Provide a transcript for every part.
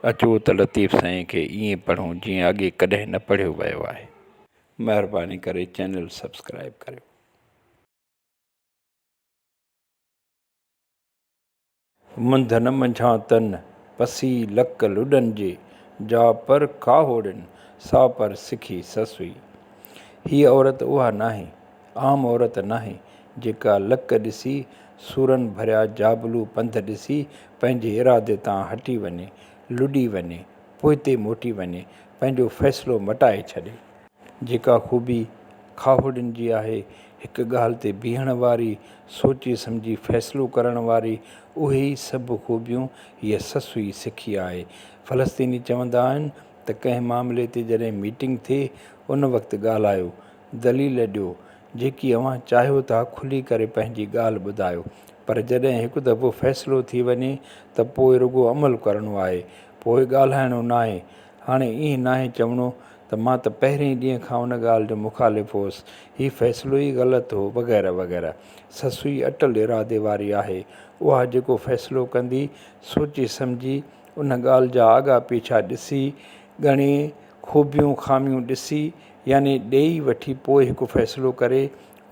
اچو ته لطيف سائين کي ائين پڙهون جيئن اڳي ڪڏهن نه پڙهيو ويو آهي. مهرباني ڪري چينل سبسڪرائيب ڪريو. منڌ نه منجهان تن، پسي لڪ لڏن جي، جا پر کاهوڙين، سا پر سکي سسئي. هيء عورت اها ناهي، عام عورت ناهي، جيڪا لڪ ڏسي، سورن ڀريا جابلو پنڌ ڏسي پنهنجي ارادي تان هٽي وڃي، لڏي وڃي، پوئتي موٽي وڃي، پنهنجو فيصلو مٽائي ڇڏي. جيڪا خوبي کاهوڙين جي آهي، هڪ ڳالهه تي بيهڻ واري، سوچي سمجهي فيصلو ڪرڻ واري، اهي ئي سڀ خوبيون هيء سسئي سکي آهي. فلسطيني چوندا آهن ته ڪنهن معاملي تي جڏهن ميٽنگ ٿئي، ان وقت ڳالهايو، دليل ڏيو، جيڪي اوهان چاهيو ٿا کلي ڪري پنهنجي ڳالهه ٻڌايو، پر جڏهن هڪ دفعو فيصلو ٿي وڃي ته پوء رڳو عمل ڪرڻو آهي، پوء ڳالهائڻو ناهي. هاڻي ائين ناهي چوڻو ته مان ته پهرين ڏينهن کان ان ڳالهه جو مخالف هوس، هي فيصلو ئي غلط هو وغيره وغيره. سسئي اٽل ارادي واري آهي، اها جيڪو فيصلو ڪندي، سوچي سمجهي، ان ڳالهه جا آڳا پيڇا ڏسي، ڳڻي، خوبيون خاميون ڏسي يعني ڏيئي وٺي پوء هڪ فيصلو ڪري،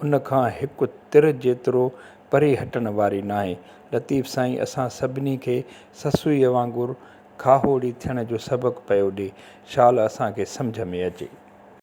ان کان هڪ تر جيترو پري هٽڻ واري ناهي. لطيف سائين اسان سڀني کي سسئيء وانگر کاهوڙي ٿيڻ جو سبق پيو ڏي. شال اسان کي سمجهه ۾ اچي.